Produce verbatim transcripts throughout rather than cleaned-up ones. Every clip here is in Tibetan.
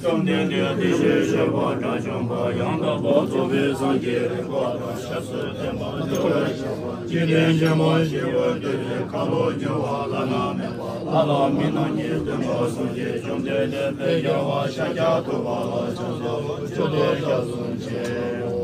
བཅོམ་ལྡན་འདས་དེ་བཞིན་གཤེགས་པ་དགྲ་བཅོམ་པ་ཡང་དག་པར་རྫོགས་པའི་སངས་རྒྱས་རིག་པ་དང་ཞབས་སུ་ལྡན་པ་འདི་ལ་ཞབས་ཀྱི་རྟེན་བྱིན་རླབས་ཞེས་པ་འདི་ལས་ཁ་ལོ་སྒྱུར་བ་བླ་ན་མེད་པ་ལྷ་དང་མི་རྣམས་ཀྱི་སྟོན་པ་སངས་རྒྱས་བཅོམ་ལྡན་འདས་དཔལ་རྒྱལ་བ་ཤཱཀྱ་ཐུབ་པ་ལ་ཕྱག་འཚལ་ལོ། མཆོད་བསྟོད་རྒྱ་མཚོ་ཆེ།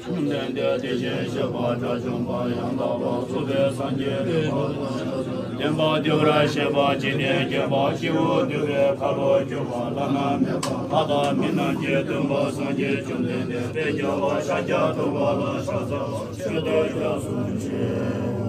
བཅོམ་ལྡན་འདས་དེ་བཞིན་གཤེགས་པ་དགྲ་བཅོམ་པ་ཡང་དག་པར་རྫོགས་པའི་སངས་རྒྱས་རིག་པ་དང་ཞབས་སུ་ལྡན་པ་འདི་ལ་ཞབས་ཀྱི་རྟེན་བྱིན་རླབས་ཞེས་པ་འདི་ལས་ཁ་ལོ་སྒྱུར་བ་བླ་ན་མེད་པ་ལྷ་དང་མི་རྣམས་ཀྱི་སྟོན་པ་སངས་རྒྱས་བཅོམ་ལྡན་འདས་དཔལ་རྒྱལ་བ་ཤཱཀྱ་ཐུབ་པ་ལ་ཕྱག་འཚལ་ལོ། མཆོད་བསྟོད་རྒྱ་མཚོ་ཆེ།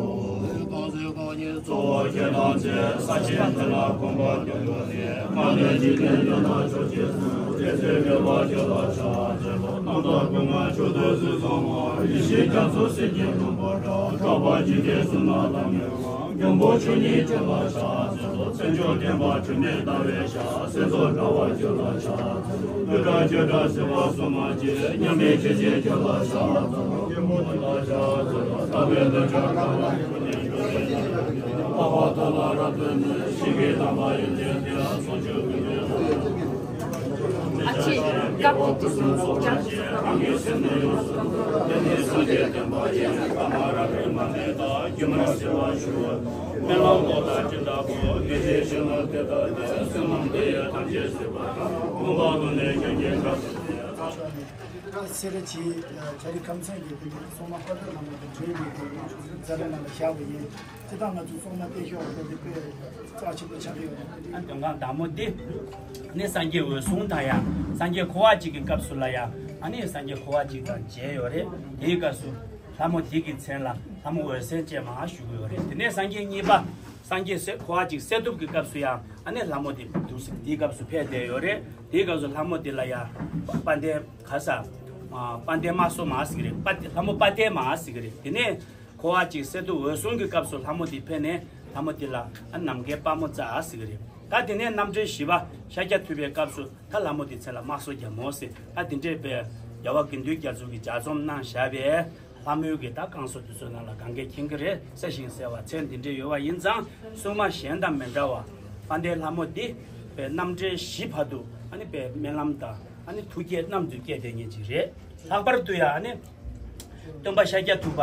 གཙོ་བོ་སྐྱེ་དང་མཛད། ས་ཆེན་འདི་ལ་གོམ་པ་བདུན་བརྒྱ་ནས། མ་ལས་འཇིག་རྟེན་དོན་དང་ཕྱོགས་བཅུའི་གསུང་། རྗེ་བཙུན་མི་ལ་སྤྱོད་ལ་ཕྱག་འཚལ་ལོ། རྣམ་དག་སྐུ་ལྔ་མཆོག་ཏུ་གཟིགས་གསུང་ངོ་། ཡེ་ཤེས་རྒྱ་མཚོ་སེམས་ཀྱི་ལྷུན་པོ་འདྲ། འཕགས་པ་འཇིག་རྟེན་གསུམ་ན་ལྷམ་མེ་དབང་། མགོན་པོ་ཆོས་ཉིད་སྤྱོད་ལ་ཕྱག་འཚལ་ལོ། མཚན་མཆོག་ལྡན་པ་དྲི་མེད་ཟླ་བའི་ཞལ། སེམས་རྟོག་འདྲ་བ་སྤྱོད་ལ་ཕྱག་འཚལ་ལོ། ཀླུ་སྒྲ་བརྗོད་འདྲ་སྲིད་པ་གསུམ་མ་སྐྱེས། མཉམ་མེད་ཆོས་ཀྱི་སྤྱོད་ལ་ཕྱག་འཚལ་ལོ། སྐྱེས་བུ་དོན་ལ་ཕྱག་འཚལ་ལོ། ཟླ་བའི་ཀླུ་སྒྲ་འདྲ་བ་ཀུན་ནས་བརྗོད། འཕགས་པ་ཐ་ན་རབ་ཏུ་ནི། ཞིང་གི་དམ་པ་ཡོན་ཏན་ལྡན། ཚོགས་མཆོག་ཀུན་ནས་ཨ་ཅེ་སྐབས་དེ་དུས་སུ་ཅང་དུ་སོང་། རང་གི་སེམས་ནི་ཡོངས་སུ་འགྲོ། དེ་ནི་སངས་རྒྱས་བསྟན་པ་ཡིན། ཀ་མ་ར་རི་མ་ནི་ད་སྒྱུ་མར་སེལ་བར་ཞུ། སྨོན་ལམ་ལོ་ཟླ་སྤྱི་ལྟ་བུ། མི་ཚེ་ཕྱི་ལ་དེ་ལྟ་སྟེ། བསོད་ནམས་འདི་ཡིས་ཐམས་ཅད་གཟིགས་པ་དང་། མངོན་པ་ཀུན་ལས་ཀྱང་རྒྱལ་ཁ་ད་སེ་ར་བྱེས་བྱ་རི་ཁམས་ཚན་གྱི་སྟེང་གི་སྲུང་མ་དཔལ་ལྡན་ལྷ་མོ་དང་འབྲེལ་བའི་སྟེང་ནས་རྫ་རི་ནང་ལ་བཞག་པ་ཡིན། སྤྱིར་བཏང་ང་ཚོ་སྲུང་མ་སྟེར་ཤོག་ལ་དེ་དཔེ་རྩ་ཆེན་པོ་ཆགས་ཀྱི་ཡོད་རེད། ཨ་དོན་ཁང་བདག་མོ་འདི་ནི་སངས་རྒྱས་འོད་སྲུང་དང་ཡང་སངས་རྒྱས་འཁོར་བ་འཇིག་གི་སྐབས་སུ་ལ་ཡང་ཨ་ནི་སངས་རྒྱས་འཁོར་བ་འཇིག་དང་མཇལ་ཡོད་རེད། དེའི་སྐབས་སུ་ལྷ་མོ་འདི་གི་མཚན་ལ་ལྷ་མོ་འོད་གསལ་ཅེས་མར་ཞུ་གི་ཡོད་རེད། དེ་ནས་སངས་རྒྱས་གཉིས་པ་སངས་རྒྱས་སེ་འཁོར་བ་འཇིག་གསེར་ཐུབ་ཀྱི་སྐབས་སུ་ཡང་ཨ་ནི་ལྷ་མོ་འདི་འདུག་སེ་དེའི་སྐབས་སུ་ཕེབས་བསྡད་ཡོད་རེད། དེའི་སྐབས་སུ་ལྷ་མོ་འདི་ལ་ཡང་དཔལ་ལྡན་ག་ས་དཔལ་ལྡན་དམག་ཟོར་མར་ཟེར་གི་རེད། དཔལ་ལྷ་མོ་དཔལ་ལྡན་མར་ཟེར་གི་རེད། དེ་ནས་འཁོར་བ་འཇིག་གསེར་ཐུབ་འོད་སྲུང་གི་སྐབས་སུ་ལྷ་མོ་འདི་ཕེབས་ནས་ལྷ་མོ་འདི་ལ་ཨ་ནམ་མཁའི་དཔལ་མོ་ཙཱ་ཟེར་གི་རེད། ད་དེ་ནས་རྣམ་འདྲེན་བཞི་པ་ཤཱཀྱ་ཐུབ་པའི་སྐབས་སུ་ད་ལྷ་མོ་འདི་མཚན་ལ་དམག་ཟོར་རྒྱལ་མོ་ཟེར། ད་དེ་འདྲས་པའི་རྒྱལ་བ་དགེ་འདུན་རྒྱ་མཚོ་གིས་ལྗགས་རྩོམ་གནང་བཞག་པའི་ལྷ་མོའི་གི་ད་བསྐང་གསོ་དེ་ཚོ་ནང་ལ་གང་གས་མཁྱེན་གི་རེད། གསལ་ཞིང་གསལ་བ་མཚན་འདི་འདྲས་ཡོད་པ་ཡིན་ཙང་སྲུང་མ་གཞན་དང་མི་འདྲ་བ་དཔལ་ལྡན་ལྷ་མོ་འདི་པའི་རྣམ་འདྲེན་བཞི་བར་དུ་ཨ་ནི་པའི་སྨོན་ལམ་དང་ཨ་ནི་ཐུགས་བསྐྱེད་རྣམས་སུ་བསྐྱེད་དེ་ཉིད་ཅིག་རེད། ལྷག་པར་དུ་ཡང་ཨ་ནི་སྟོན་པ་ཤཱཀྱ་ཐུབ་པ་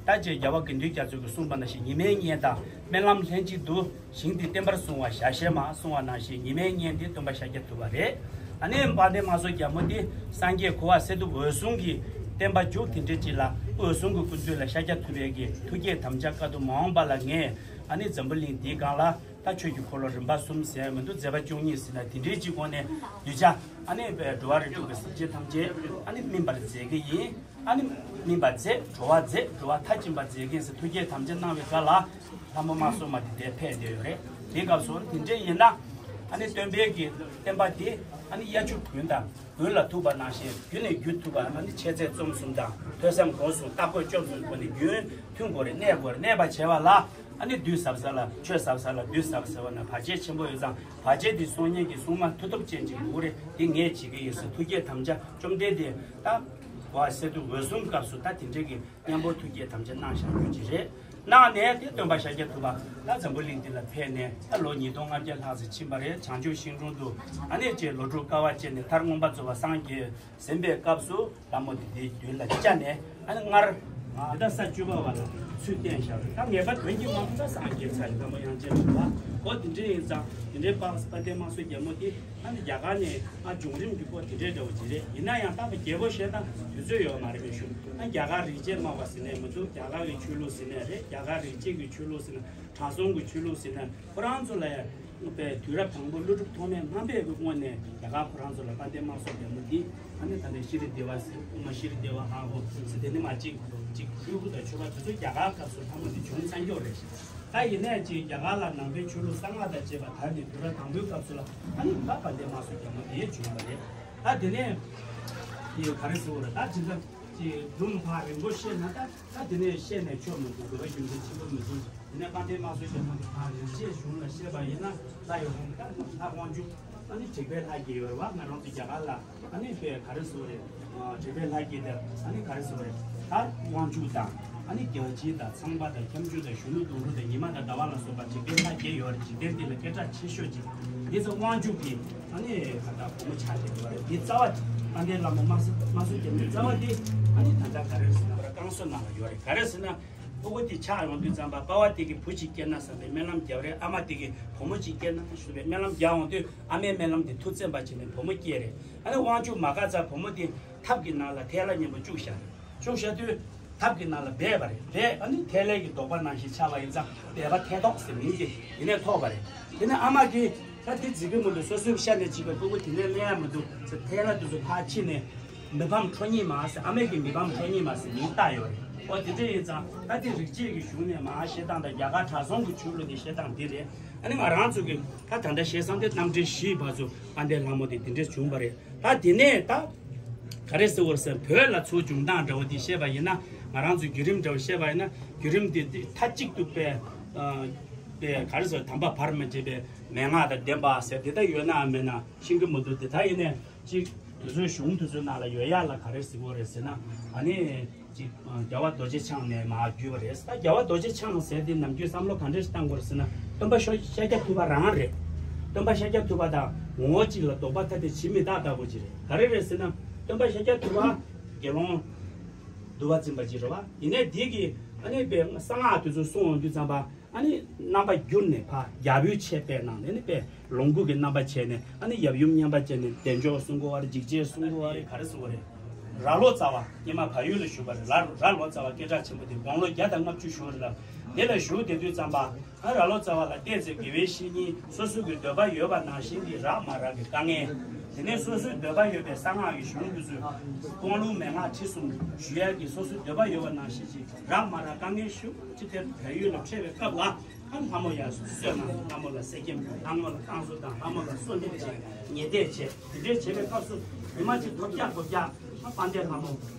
ད་ཅེས་རྒྱལ་བ་དགེ་འདུན་རྒྱ་མཚོ་གིས་གསུངས་པ་ནང་བཞིན་ཉི་མའི་གཉེན་དང་སྨོན་ལམ་ལྷན་ཅིག་ཏུ་ཞིང་འདི་བརྟན་པར་བསྲུང་བ་ཞལ་བཞེས་མ་གསུངས་པ་ནང་བཞིན་ཉི་མའི་གཉེན་འདི་སྟོན་པ་ཤཱཀྱ་ཐུབ་པ་རེད། ཨ་ནི་དཔལ་ལྡན་དམག་ཟོར་རྒྱལ་མོ་འདི་སངས་རྒྱས་འཁོར་བ་གསེར་ཐུབ་འོད་སྲུང་གི་བསྟན་པ་མཇུག་དེ་འདྲའི་ཅིག་ལ་འོད་སྲུང་གི་སྐུ་མདུན་ལ་ཤཱཀྱ་ཐུབ་པའི་གི་ཐུགས་བསྐྱེད་དམ་བཅའ་བཀའ་བསྡུ་མ་འོངས་པ་ལ་ངས་ཨ་ནི་འཛམ་བུ་གླིང་འདིའི་སྒང་ལ་ད་ཆོས་ཀྱི་འཁོར་ལོ་རིམ་པ་གསུམ་ཟེར་མི་འདུག་མཛད་པ་བཅུ་གཉིས་ཟེར་ན་དེ་འདྲའི་ཅིག་སྒོ་ནས་གདུལ་བྱ་ཨ་ནི་འགྲོ་བ་རིགས་དྲུག་གི་སེམས་ཅན་ཐམས་ཅད་ཨ་ནི་སྨིན་པར་མཛད་ཀྱི་ཡིན། ཨ་ནི་སྨིན་པ་མཛད། འགྲོ་བ་མཛད། འགྲོ་བ་མཐར་ཕྱིན་པ་མཛད་མཁན་ཟེར་ཐུགས་བསྐྱེད་དམ་བཅའ་གནང་བའི་སྐབས་ལ་ལྷ་མོ་དམག་ཟོར་མ་དེ་དེར་ཕེབས་བསྡད་ཡོད་རེད། དེའི་སྐབས་སུ་དེ་འདྲ་ཡིན་ན་ཨ་ནི་སྟོན་པའི་གི་བསྟན་པ་དེ་ཨ་ནི་དབྱར་ཆུ་དགུན་དང་དགུན་ལ་ཐུག་པ་ནང་བཞིན་དགུན་ནས་རྒྱུན་ཐུག་པ་ཨ་ནི་འཆད་རྩོད་རྩོམ་གསུམ་དང་ཐོས་བསམ་སྒོམ་གསུམ་བརྟག་དཔྱད་སྐྱོང་གསུམ་སྒོ་ནས་རྒྱུན་མཐུན་དགོས་རེད། གནས་དགོས་རེད། གནས་པ་བྱས་པ་ལ་ཨ་ནི་བདུད་ཟབ་ས་ལ་ཆོས་ཟབ་ས་ལ་བདུད་ཟབ་ཟེར་བ་ན་བར་ཆད་ཆེན་པོ་ཡོད་ཙང་བར་ཆད་དེ་སྲུང་མཁན་གྱི་སྲུང་མ་མཐུ་སྟོབས་ཅན་ཅིག་དགོས་རེད། དེ་ངས་བྱེད་ཀྱི་ཡིན་ཟེར་ཐུགས་བསྐྱེད་དམ་བཅའ་བཅོམ་ལྡན་འདས་ད་འཁོར་བ་གསེར་ཐུབ་འོད་སྲུང་སྐབས་སུ་ད་དེ་འདྲའི་གི་མཉམ་པོ་ཐུགས་བསྐྱེད་དམ་བཅའ་གནང་བཞག་རྒྱུ་ཅིག་རེད། གནང་ནས་དེ་སྟོན་པ་ཤཱཀྱ་ཐུབ་པ་ད་འཛམ་བུ་གླིང་འདི་ལ་ཕེབས་ནས་ད་ལོ་ཉིས་སྟོང་ལྔ་བརྒྱ་ལྷག་ཙམ་ཕྱིན་པ་རེད། བྱང་ཆུབ་ཤིང་དྲུང་དུ་ཨ་ནེ་ཅེས་ལོ་དྲུག་དཀའ་བ་སྤྱད་ནས་མཐར་མངོན་པར་རྫོགས་པར་སངས་རྒྱས་ཟིན་པའི་སྐབས་སུ་ལྷ་མོ་དེ་དེའི་མདུན་ལ་བཅར་ནས་ཨ་ནི་སྔར་དེ་ལྟར་ས་བཅུ་པ་བ་ལ་ཚུལ་བསྟན་བཞག་རེད། ད་ངེས་པ་དོན་གྱི་དབང་དུ་ད་སངས་རྒྱས་ཚར་རེད། ལྷ་མོ་དབྱངས་ཅན་ལ་བ་འོ་དེ་འདྲ་ཡིན་ཙང་དེ་འདྲའི་དཔལ་དཔལ་ལྡན་དམག་ཟོར་རྒྱལ་མོ་དེ་ཨ་ནི་རྒྱ་གར་ནས་ཨ་བྱུང་རིམ་གྱི་སྐོར་དེ་འདྲའི་འདྲ་བོ་ཅིག་རེད། ཡིན་ན་ཡང་ད་བར་རྒྱལ་པོ་བཤད་སྟངས་དུས་ཚོད་ཡོད་མ་རེད་པས་ཞུ། ཨ་རྒྱ་གར་རིག་བྱེད་སྨྲ་བ་ཟེར་ནས་མི་འདུག་རྒྱ་གར་གྱི་ཆོས་ལུགས་ཟེར་ནས་རེད། རྒྱ་གར་རིག་བྱེད་ཀྱི་ཆོས་ལུགས་ཟེར་ན་དྲང་སྲོང་གི་ཆོས་ལུགས་ཟེར་ན་ཁོ་རང་ཚོ་ལ་ཡང་པའི་དུས་རབས་དང་པོ་ཀླུ་སྒྲུབ་ཐོགས་མེད་སྔ་ཕྱི་གི་སྔོན་ནས་རྒྱ་གར་ཁོ་རང་ཚོ་ལ་དཔལ་ལྡན་དམག་ཟོར་རྒྱལ་མོ་འདི་ཨ་ནི་ད་ལྟའི་ཤྲི་དེ་བ་ཟེར་དབུ་མ་ཤྲི་དེ་བ་ཧ་ཧོ་ཟེར་དེ་ནི་མ་གཅིག་གཅིག་ཤུལ་བུ་དང་ཆོས་པ་དེ་ཚོ་རྒྱ་གར་སྐབས་སུ་ལྷ་མོ་འདི་བྱུང་ཚར་ཡོད་རེད། ད་ཡིན་ནས་ཅིག་རྒྱ་གར་ལ་ནང་པའི་ཆོས་ལུགས་གསང་སྔགས་དང་བཅས་པ་དར་ནས་དུས་རབས་དང་པོའི་སྐབས་སུ་ལ་ཨ་ནི་ད་དཔལ་ལྡན་དམག་ཟོར་རྒྱལ་མོ་འདི་བྱུང་བ་རེད། ད་དེ་ནས་ཡི་ག་རེ་ཟེར་བ་རེད། ད་ཇི་ལྟར་ཀྱི་སྒྲུང་ཕར་རིང་པོ་བཤད་ན་ད་ད་དེ་ནས་བཤད་ནས་ཆོག་མི་འདུག་དགོས་པ་རྒྱུ་མཚན་ཆེན་པོ་མི་འདུག་དེ་ནས་དཔལ་ལྡན་དམག་ཟོར་རྒྱལ་མོ་འདི་ཕར་རིན་ཆེན་གཞུང་ལ་བཤད་པ་ཡིན་ན་ལྷ་ཡི་ཧོང་ད་ལྷ་དབང་ཕྱུག་ཨ་ནི་དྲེགས་པའི་ལྷ་གྱི་ཡོད་རེད་བ། ང་རང་ཚོ་རྒྱ་གར་ལ་ཨ་ནི་པའི་ག་རེ་ཟེར་བ་རེད། དྲེགས་པའི་ལྷ་གྱི་དེ་ཨ་ནི་ག་རེ་ཟེར་བ་རེད། ད་དབང་ཕྱུག་དང་ ཨ་ནི་རྒྱལ་སྤྱི་དང་ཚངས་པ་དང་ཁྱབ་འཇུག་དང་གཞོན་ནུ་དུད་འགྲོ་དང་ཉི་མ་དང་ཟླ་བ་ལ་སོགས་པ་འཇིག་རྟེན་ལྷ་བརྒྱད་ཡོད་རེད། འཇིག་རྟེན་འདི་ལ་སྐད་གྲགས་ཆེ་ཤོས་ཅིག་འདི་ཚོ་དབང་ཕྱུག་གི་ཨ་ནི་ད་ལྟ་བུ་མོ་ཆགས་བསྡད་ཡོད་རེད། འདི་རྩ་བ་དཔལ་ལྡན་ལྷ་མོ་དམར་སེར་དམར་སེར་རྒྱལ་མོའི་རྩ་བ་འདི་ཨ་ནི་ད་ལྟ་ག་རེ་ཟེར་ན་རྐང་སོ་ནང་ལ་ཡོད་རེད། ག་རེ་ཟེར་ན་ཕྲུ་གུ་དེ་ཆགས་ཡོང་དུས་ཙམ་པ་པ་ཕ་དེ་གིས་བུ་གཅིག་སྐྱེས་ན་བསམ་པའི་སྨོན་ལམ་བརྒྱབ་རེད། ཨ་མ་དེ་གིས་བུ་མོ་གཅིག་སྐྱེས་ན་ཞུ་བའི་སྨོན་ལམ་རྒྱག་ཡོང་དུས་ཨ་མའི་སྨོན་ལམ་དེ་མཐུ་བཙན་པ་བྱས་ནས་བུ་མོ་སྐྱེས་རེད། ཨ་ནི་དབང་ཕྱུག་མ་ག་ཚ་བུ་མོ་དེ་ཐབ་ཀྱི་ནང་ལ་ཐལ་བ་མཉེན་པོ་བཅུག་བཞག་རེད། བཅུག་བཞག་དུས་ཐབ་ཀྱི་ནང་ལ་སྦས་པ་རེད། སྦས་ཨ་ནི་ཐལ་བའི་གི་དོག་པ་ནང་བཞིན་ཆགས་པ་ཡིན་ཙང་སྦས་པ་ཐལ་དོག་ཟེར་མིང་དེ་ཡིན་ནས་ཐོགས་པ་རེད། དེ་ནས་ཨ་མ་གིས་ད་དེ་འཛིན་གི་མི་འདུག་སོ་སོའི་ཤ་ནས་བྱིས་པའི་ཕྲུ་གུ་དེ་ནས་ལེན་ཡ་མི་འདུག་ཟེར་ཐལ་བ་དེ་ཚོ་ཕར་ཕྱིན་ནས་མི་ཕམ་ཁྲོ་གཉིས་མ་ཟེར་ཨ་མས་ཀྱི་མི་ཕམ་ཁྲོ་གཉིས་མ་ཟེར་མིང་བཏགས་ཡོད་རེད། ཨོ་དེ་འདྲ་ཡིན་ཙང་ད་དེ་རིག་བྱེད་ཀྱི་གཞུང་ནས་མ་བཤད་སྟངས་དང་རྒྱ་གར་གྲྭ་བཙུན་གྱི་ཆོས་ལུགས་ནས་བཤད་སྟངས་འདི་རེད། ཨ་ནི་ང་རང་ཚོ་གི་ད་ད་ལྟ་བཤད་སྟངས་དེ་རྣམ་འགྲེལ་བཞིའི་བར་དུ་དཔལ་ལྡན་ལྷ་མོ་དེ་དེ་འདྲས་བྱུང་བ་རེད། ད་དེ་ནས་ད་ག་རེ་ཟེར་བར་ཟེར་བོད་ལ་ཚུར་བྱུང་སྟངས་འདྲ་བོ་དེ་བཤད་པ་ཡིན་ན་ང་རང་ཚོའི་བརྒྱུད་རིམ་འདྲ་བོ་བཤད་པ་ཡིན་ན་བརྒྱུད་རིམ་དེ་དེ་མཐའ་གཅིག་ཏུ་པའི་པའི་ག་རེ་ཟེར་དམ་པ་བར་མ་ཆད་པའི་མན་ངག་དང་ལྡན་པ་ཟེར་དེ་ལྟ་ཡོད་ན་མེད་ན་ཤེས་ཀྱི་མི་འདུག་དེ་ད་ཡིན་ནས་གཅིག་དེ་ཚོའི་གཞུང་དེ་ཚོའི་ནང་ལ་ཡོད་ཡག་ལ་ག་རེ་ཟེར་དགོས་རེད་ཟེར་ན་ཨ་ནི། ཅིག་རྒྱལ་བ་རྡོ་རྗེ་འཆང་ནས་མར་བརྒྱུད་པ་རེད། ད་རྒྱལ་བ་རྡོ་རྗེ་འཆང་ཟེར་དེ་ནམ་རྒྱུན་བསམ་བློ་ག་འདྲ་ཞིག་བཏང་དགོས་རེད་ཟེར་ན་སྟོན་པ་ཤོ་ཤཱཀྱ་ཐུབ་པ་རང་རེད། སྟོན་པ་ཤཱཀྱ་ཐུབ་པ་དང་ངོ་བོ་གཅིག་ལ་ལྡོག་པ་ཐ་དད་ཇི་མི་རྟག་ལྟ་བུ་ཅིག་རེད། ག་རེ་རེད་ཟེར་ན་སྟོན་པ་ཤཱཀྱ་ཐུབ་པ་དགེ་སློང་དུ་བ་འཛིན་པ་ཅིག་རེད་བ། ཡིན་ནའི་དེ་གི་ཨ་ནི་པའི་གསང་སྔགས་དེ་ཚོ་གསུང་ཡོང་དུས་ཙམ་པ། ཨ་ནི་རྣམ་པ་བསྒྱུར་ནས་ཕར་རྒྱལ་པོའི་ཆས་སྤེལ་གནང་ནས་ནི་དཔེ་ལོངས་སྐུ་གི་རྣམ་པ་བྱས་ནས་ཨ་ནི་ཡབ་ཡུམ་བསྙེན་པ་བྱས་ནས་བདེ་མཆོག་གསུང་གི་ཡོད་རེད། འཇིགས་བྱེད་གསུང་གི་ཡོད་རེད། ག་རེ་གསུང་གི་ཡོད་རེད། རྭ་ལོ་ཙཱ་བ་སྙེ་མ་བལ་ཡུལ་ལ་བཞུགས་པ་རེད། རྭ་རྭ་ལོ་ཙཱ་བ་སྐད་གྲགས་ཆེན་པོ་དེ་དགུང་ལོ་བརྒྱ་དང་ལྔ་བཅུ་བཞུགས་རེད་ལ། དེ་ལ་བཞུགས་བསྡད་དུས་ཙམ་པ་ཨ་རྭ་ལོ་ཙཱ་བ་ལ་བལྟས་ཚེ་དགེ་བའི་བཤེས་གཉེན་སོ་སོ་གི་འདོད་པ་ཡོད་པ་ནང་བཞིན་གྱི་རག་མ་རག་གི་དཀའ་ངལ། དེ་ནས་སོ་སོའི་འདོད་པ་ཡོད་པའི་གསང་སྔགས་ཀྱི་གཞུང་དེ་ཚོའི་སྤོང་ལུང་མན་ངག་ཁྲིད་གསུམ་ཞུ་ཡག་གི་སོ་སོའི་འདོད་པ་ཡོད་པ་ནང་བཞིན་གྱི་རག་མ་རག་དཀའ་ངལ་ཞེ་པོ་ཅིག་དེ་བལ་ཡུལ་ལ་འཕྲད་པའི་སྐབས་ལ་ཨ་ལྷ་མོ་ཡར་གསོལ་གནང་། ལྷ་མོ་ལ་གསེར་སྐྱེམས་དང་ལྷ་མོ་ལ་བསང་གསོལ་དང་ལྷ་མོ་ལ་གསོལ་འདེབས་བྱས་ཉེས་འདེབས་བྱས་དེ་འདྲའི་བྱེད་པའི་སྐབས་སུ་ཉི་མ་གཅིག་དགུ་བརྒྱ་དགུ་བརྒྱ་ཨ་དཔལ་ལྡན་ལྷ་མོ་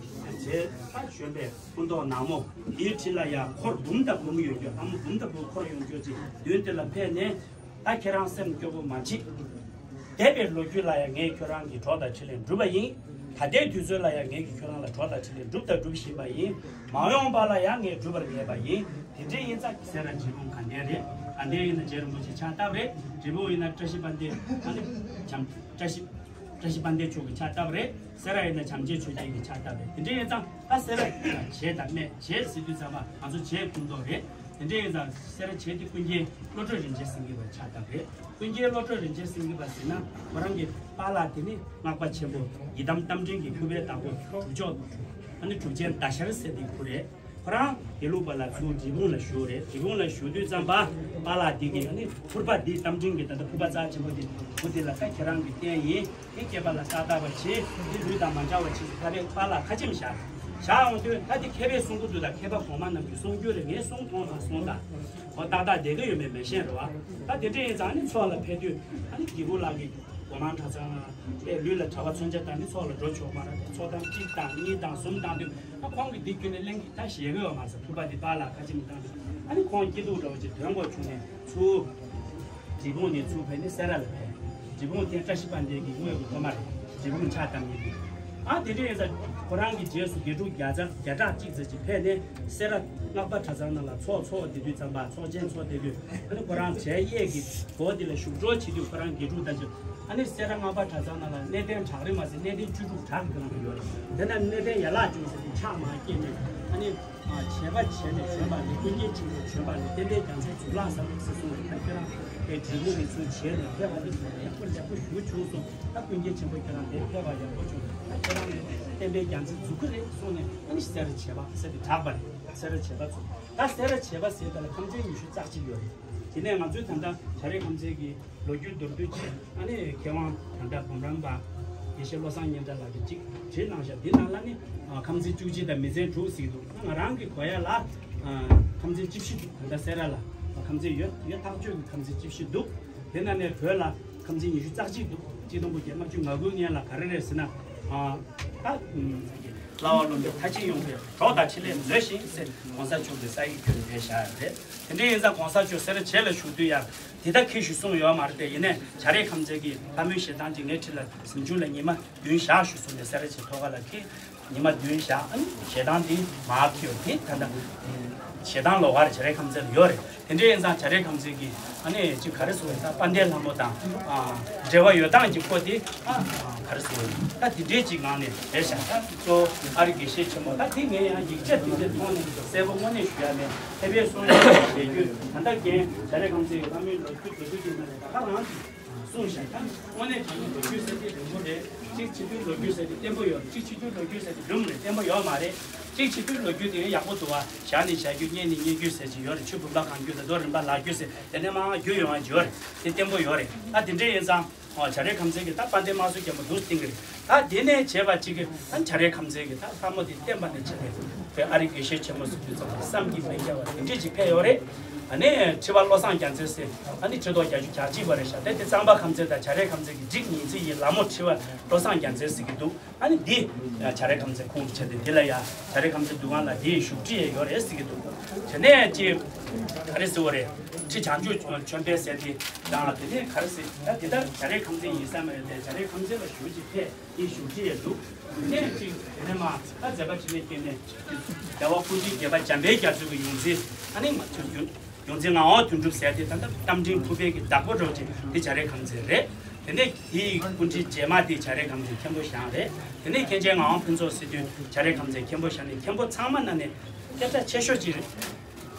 དེ་ད་བྱོན་པའི་སྐུ་མདོག་ནག་མོ་དེའི་འཁྲིས་ལ་ཡང་འཁོར་འབུམ་དང་འབུམ་ཡོད་རྒྱུ་ལྷ་མོ་འབུམ་དང་འབུམ་འཁོར་ཡོང་རྒྱུ་ཅིག་མདུན་དེ་ལ་ཕེབས་ནས། ད་ཁྱེད་རང་སེམས་སྐྱོ་པོ་མ་བྱེད། འདས་པའི་ལོ་རྒྱུས་ལ་ཡང་ངས་ཁྱོད་རང་གི་གྲོགས་དང་འཕྲིན་ལས་བསྒྲུབས་པ་ཡིན། ད་ལྟའི་དུས་ཚོད་ལ་ཡང་ངས་ཀྱིས་ཁྱོད་རང་ལ་གྲོགས་དང་འཕྲིན་ལས་བསྒྲུབས་དང་སྒྲུབ་བཞིན་པ་ཡིན། མ་འོངས་པ་ལ་ཡང་ངས་བསྒྲུབ་པར་ངེས་པ་ཡིན། དེ་འདྲ་ཡིན་ཙང་སེ་ར་འབྲས་སྤུངས་དགའ་ལྡན་རེད། དགའ་ལྡན་ཡིན་ན་རྗེ་རིན་པོ་ཆེ་ཕྱག་བཏབ་རེད། འབྲས་སྤུངས་ཡིན་ན་བཀྲ་ཤིས་དཔལ་ལྡན་ཨ་ནི་བྱམས་བཀྲ་ཤིས་བཀྲ་ཤིས་དཔལ་ལྡན་མཆོག་གིས་ཕྱག་བཏབ་རེད། སེ་ར་ཡིན་ན་བྱམས་ཆེན་ཆོས་རྒྱན་གྱིས་ཕྱག་བཏབ་རེད། དེ་འདྲ་ཡིན་ཙང་ད་སེ་ར་བྱེས་དང་སྨད་བྱེས་ཟེར་དུས་ཙམ་པ་ང་ཚོ་བྱེས་ཁོངས་གཏོགས་རེད། དེ་འདྲ་ཡིན་ཙང་སེ་ར་བྱེས་དེ་ཀུན་མཁྱེན་བློ་གྲོས་རིན་ཆེན་སེང་གེ་པ་ཕྱག་བཏབ་རེད། ཀུན་མཁྱེན་བློ་གྲོས་རིན་ཆེན་སེང་གེ་པ་ཟེར་ན་ཁོ་རང་གི་པཱ་ལགས་དེ་ནི་སྔགས་པ་ཆེན་པོ་ཡི་དམ་རྟ་མགྲིན་གྱི་ཕུར་པའི་བདག་པོ་གྲུབ་མཆོག་ཨ་ནི་གྲུབ་ཆེན་ཟླ་ཤར་ཟེར་དེའི་བུ་རེད། ཁོ་རང་དགེ་ལུགས་པ་ལ་ཚུར་འབྲས་སྤུངས་ལ་བཞུགས་རེད། འབྲས་སྤུངས་ལ་བཞུགས་དུས་ཙམ་པ་པཱ་ལགས་འདི་གིས་ཨ་ནི་ཕུར་པ་འདི་རྟ་མགྲིན་གྱི་ད་ལྟ་ཕུར་པ་རྩ་ཆེན་པོ་འདི་བུ་འདི་ལ་ད་ཁྱེད་རང་གི་རྟེན་ཡིན། དེ་སྐྱེས་པ་ལ་ཏག་ཏག་པ་བྱེད། དེ་ལུས་དང་མ་འདྲ་བ་བྱེད་ཟེར་ཐ་རེ་པཱ་ལགས་ཁ་ཆེམས་བཞག་བཞག་འོང་དུས་ད་དེ་མཁས་པས་གསུང་གི་འདུག་ད་མཁས་པ་གོང་མ་རྣམས་ཀྱིས་གསུང་རྒྱུ་རེད། ངས་གསུང་མཐོང་དང་གསུང་དང་གོ་ཏག་ཏག་བསྡད་ཀྱི་ཡོད་མེད་མི་ཤེས་རེད་བ། ད་དེ་འདྲ་ཡིན་ཙང་ཨ་ནི་ཚོགས་ལ་ཕེབས་དུས་ཨ་ནི་རྒྱལ་པོ་ལགས་ཀྱིས་སྒོ་མང་གྲྭ་ཚང་ལ་ལུས་ལ་གྲྭ་པ་མཚོན་ཆ་བཏང་ནས་ཚོགས་ལ་འགྲོ་ཆོག་མ་རེད། ཚོགས་གཏམ་གཅིག་དང་གཉིས་དང་གསུམ་བཏང་དུས། ཨ་ཁོང་གིས་འདི་ཁྱོན་ནས་གླེང་གི་ད་ཞེད་གི་ཡོད་མ་ཟད་ཕུར་པ་འདི་པཱ་ལགས་ཁ་ཆེམས་བཏང་དུས་ཨ་ནི་ཁོང་སྐྱིད་སྡུག་འདྲ་བོ་ཅིག་དོན་གོ་བྱུང་ནས་ཚུར་འབྲས་སྤུངས་ནས་ཚུར་ཕེབས་ནས་སེ་ར་ལ་ཕེབས། འབྲས་སྤུངས་དེ་བཀྲ་ཤིས་དཔལ་ལྡན་གྱི་དངོས་ཀྱི་ཐོག་མ་རེད། འབྲས་སྤུངས་ཕྱག་བཏབ་མཁན་དེ། ཨ་དེ་འདྲ་ཡིན་ཙང་ཁོ་རང་གི་རྗེས་སུ་དགེ་ཕྲུག་བརྒྱ་ཚར་བརྒྱ་ཕྲག་གཅིག་ཙམ་ཅིག་ཕེབས་ནས་སེ་ར་སྔགས་པ་གྲྭ་ཚང་ནང་ལ་ཚོགས་ཚོགས་བསྡད་དུས་ཙམ་པ་ཚོགས་ཆེན་ཚོགས་བསྡད་དུས་ཨ་ནི་ཁོ་རང་གྲལ་གཡས་ཀྱི་སྒོ་དེ་ལ་བཞུགས་གྲོལ་བྱེད་དུས་ཁོ་རང་དགེ་ཕྲུག་དང་ཅིག་ཨ་ནི་སེ་ར་སྔགས་པ་གྲྭ་ཚང་ནང་ལ་གནས་བརྟན་བྲག་རི་མ་ཟད་གནས་བརྟན་བཅུ་དྲུག་བྲག་གི་ནང་དུ་ཡོད་རེད། དེ་ན་གནས་བརྟན་ཡན་ལག་བཅུ་ཟེར་ཏེ་ཕྱག་མ་སྐྱེས་ནས་ཨ་ནི་བྱས་པ་བྱས་ནས་བྱོན་པ་ནི་ཀུན་མཁྱེན་ཆེན་པོ་བྱོན་པ་ནི་བསྟན་པའི་རྒྱལ་མཚན་གཙུག་ལག་ཟབ་མོ་ཟེར་གསུངས་ནས་ད་ཁྱོད་རང་དེ་འབྲས་སྤུངས་ནས་ཚུར་བྱས་ནས་ཕེབས་པ་ནི་ཡག་པོ་ཡག་པོ་ཞུ་བྱུང་སོང་། ད་ཀུན་མཁྱེན་ཆེན་པོ་ཁྱོད་རང་དེ་ཕེབས་པ་ཡག་པོ་བྱུང་། ད་ཁྱོད་རང་ནི་བསྟན་པའི་རྒྱལ་མཚན་འཛུགས་ཀྱི་རེད་གསུངས་ནས་ཨ་ནི་སེ་ར་བྱེས་པ་ཟེར་ཏེ་གྲགས་པ་རེད། སེ་ར་བྱེས་པ་ཚོ་ད་སེ་ར་བྱེས་པ་ཟེར་ད་ལ་ཁམས་ཚན་ཉི་ཤུ་རྩ་གཅིག་ཡོད་རེད། དེ་ནས་ང་ཚོའི་ད་ལྟ་བྱ་རིགས་ཁམས་ཚན་གྱི་ལོ་རྒྱུས་མདོར་བསྡུས་བྱས་ཨ་ནི་མཁས་དབང་ད་ལྟ་འབུམ་རམས་པ་དགེ་བཤེས་བློ་བཟང་སྙན་གྲགས་ལགས་ཀྱིས་ཅིག་བྲིས་གནང་བཞག་འདི་ནང་ལ་ནི་ཁམས་ཚན་བཅུ་གཅིག་དང་མི་ཚན་དྲུག་ཟེར་གྱི་འདུག་ང་རང་གི་གོ་ཡ་ལ་ཁམས་ཚན་བཅུ་བཞི་འདུག་ད་ལྟ་སེ་ར་ལ་ཁམས་ཚན་ཡོད་ཡོད་ཐག་ཆོད་ཀྱི་ཁམས་ཚན་བཅུ་བཞི་འདུག་དེ་ནང་ནས་བོད་ལ་ཁམས་ཚན་ཉི་ཤུ་རྩ་གཅིག་འདུག་གཅིག་སྟོང་དགུ་བརྒྱ་ལྔ་བཅུ་ང་དགུའི་སྔོན་ལ་ག་རེ་རེད་ཟེར་ན། ཨ་ད་བླ་མ་བློ་འདྲི་མཐའ་ཕྱིན་ཡོང་བའི་གྲོགས་དང་འཕྲིན་ལས་མཛོད་ཞིང་ཟེར་གོང་ས་མཆོག་གི་ས་ཡིག་བརྒྱུད་ནས་བཞག་ཡོད་རེད། དེ་འདྲ་ཡིན་ཙང་གོང་ས་མཆོག་སེ་ར་བྱེས་ལ་བཞུགས་དུས་ཡང་དེ་ལྟར་ཁྱེད་ཞུ་གསུངས་ཡོད་མ་རེད་དེ། ཡིན་ནའི་བྱ་རིགས་ཁམས་ཚན་གྱི་ལྷ་མོའི་ཞལ་ཐང་ཅིག་ངའི་འཁྲིས་ལ་གཟིམ་ཆུང་ལ་ཉི་མ་བདུན་བཞག་ཞུ་གསུངས་ནས་སེ་ར་བྱེས་ཐོག་ཁ་ལ་འཁྱེར། ཉི་མ་བདུན་བཞག་ཨ་ནི་ཞེ་སྡང་དེ་མར་ཁྱེར་ཡོང་དེ་ད་ལྟ་ཞེ་སྡང་ལོགས་ཀར་བྱ་རའི་ཁམས་ཚན་ལ་ཡོད་རེད། དེ་འདྲ་ཡིན་ཙང་བྱ་རའི་ཁམས་ཚན་གྱི་ཨ་ནི་ཅིག་ག་རེ་ཟེར་བ་ཡིན་ད་དཔལ་ལྡན་ལྷ་མོ་དང་ཨ་འབྲེལ་བ་ཡོད་སྟངས་ཀྱི་སྐོར་དེ་ཨ་ག་རེ་ཟེར་བ་ཡིན་ད་དེ་འདྲའི་ཅིག་ངང་ནས་རེད་བཞག་ད་གཙོ་བོ་ཨ་རི་དགེ་བཤེས་ཆེན་མོ་ད་དེ་ངས་ཡང་ཡིག་ཆ་དེ་འདྲ་མཐོང་ནས་གསལ་པོ་དངོས་གནས་ཞུ་ཡ་མེད། ཐེ་བའི་གསུང་ཡ་ཞེས་རྒྱུ་ད་ལྟ་རྒན་བྱ་རའི་ཁམས་ཚན་གྱི་ལྷ་མོའི་ལོ་རྒྱུས་ལོ་རྒྱུས་ཀྱི་ནང་ནས་ད་ག་རང་གིས། གསུངས་ཤག་ད་དངོས་གནས་དྲང་གནས་ལོ་རྒྱུས་ཟེར་དེ་རིང་པོ་རེད། གཅིག་ཕྱི་དྲོའི་ལོ་རྒྱུས་ཟེར་དེ་བརྟན་པོ་ཡོད་རེད། གཅིག་ཕྱི་དྲོའི་ལོ་རྒྱུས་ཟེར་དེ་སྒྲུང་རེད། བརྟན་པོ་ཡོད་མ་རེད། གཅིག་ཕྱི་དྲོའི་ལོ་རྒྱུས་དེ་ཡང་ཡག་པོ་འདུག་བ། བཞག་ནས་བཞག་རྒྱུ་རྙེད་ནས་རྙེད་རྒྱུ་ཟེར་གྱི་ཡོད་རེད། ཆུ་བུམ་པ་གང་རྒྱུ་དང་རྡོ་རིམ་པ་ལག་རྒྱུ་ཟེར་དེ་ནས་མར་རྒྱུ་ཡོང་བ་ཡོད་རེད། དེ་བརྟན་པོ་ཡོད་རེད། ད་དེ་འདྲ་ཡིན་ཙང་ཨོ་བྱ་རའི་ཁམས་ཚན་གྱི་ད་དཔལ་ལྡན་དམག་ཟོར་རྒྱལ་མོ་འདུག་སྟེང་གི་རེད། ད་དེ་ནས་བྱས་པ་གཅིག་གི་ད་བྱ་རའི་ཁམས་ཚན་གྱི་ད་ལྷ་མོ་དེ་བསྟན་པ་ནས་བྱས་ཏེ་དེ་ཨ་རི་དགེ་བཤེས་ཆེན་མོ་ཟེར་དུས་ཙམ་པ་བསམ་གྱིས་མི་ཁྱབ་པ་དེ་འདྲ་ཅིག་ཕེབས་ཡོད་རེད། ཨ་ནི་ཁྲི་པ་བློ་བཟང་རྒྱལ་མཚན་ཟེར་ཨ་ནི་ཁྲི་ཐོག་བརྒྱད་ཅུ་གྱ་གཅིག་པ་རེད་ཤག་དེ་དེ་གཙང་པ་ཁམས་ཚན་དང་བྱ་རའི་ཁམས་ཚན་གྱི་འགྲིག་ཉིན་ཚེ་ཡི་ལ་མོ་ཁྲི་པ་བློ་བཟང་རྒྱལ་མཚན་ཟེར་གྱི་འདུག་ཨ་ནི་འདི་བྱ་རའི་ཁམས་ཚན་ཁོང་གི་ཆེད་དུ་འདི་ལ་ཡ་བྱ་རའི་ཁམས་ཚན་འདུ་ཁང་ལ་འདི་ཡི་བཞུགས་ཁྲི་ཡང་ཡོད་རེད་ཟེར་གྱི་འདུག་དེ་ནས་ཅི་ག་རེ་ཟེར་བ་རེད། ཁྲི་བྱང་ཆུབ་ཆོས་འཕེལ་ཟེར་དེ་དང་དེ་ནས་ག་རེ་ཟེར་ད་དེ་ལྟར་བྱ་རའི་ཁམས་ཚན་ཡིན་ས་མ་རེད་དེ་བྱ་རའི་ཁམས་ཚན་ལ་ཞུ་ཅིག་ཕེབས། དེའི་བཞུགས་ཁྲི་ཡང་འདུག་དེ་ནས་ཅིག་དེ་ནས་མ་ད་མཛད་པ་ཕྲིན་ལས་སྐྱེས་ནས་རྒྱལ་བ་སྐུ་ཕྲེང་བརྒྱད་པ་འཇམ་དཔལ་རྒྱ་མཚོ་གི་ཡོངས་འཛིན་ཨ་ནི་ང་ཚོ་ཡོངས་འཛིན་ངག་དབང་དོན་གྲུབ་ཟེར་དེ་ད་ལྟ་རྟ་མགྲིན་ཕུར་པའི་གི་བདག་པོ་འདྲ་བོ་ཅིག་འདི་བྱ་རའི་ཁམས་ཚན་རེད། དེ་ནས་དེའི་སྐུ་ཕྲེང་རྗེས་མ་དེ་བྱ་རའི་ཁམས་ཚན་མཁན་པོ་ཞང་རེད། དེ་ནས་མཁན་ཆེན་ངག་དབང་ཕུན་ཚོགས་ཟེར་དུས་བྱ་རའི་ཁམས་ཚན་མཁན་པོ་ཞང་ནས་མཁན་པོ་ཚང་མ་ན་ནས་སྐད་གྲགས་ཆེ་ཤོས་ཅིག་རེད།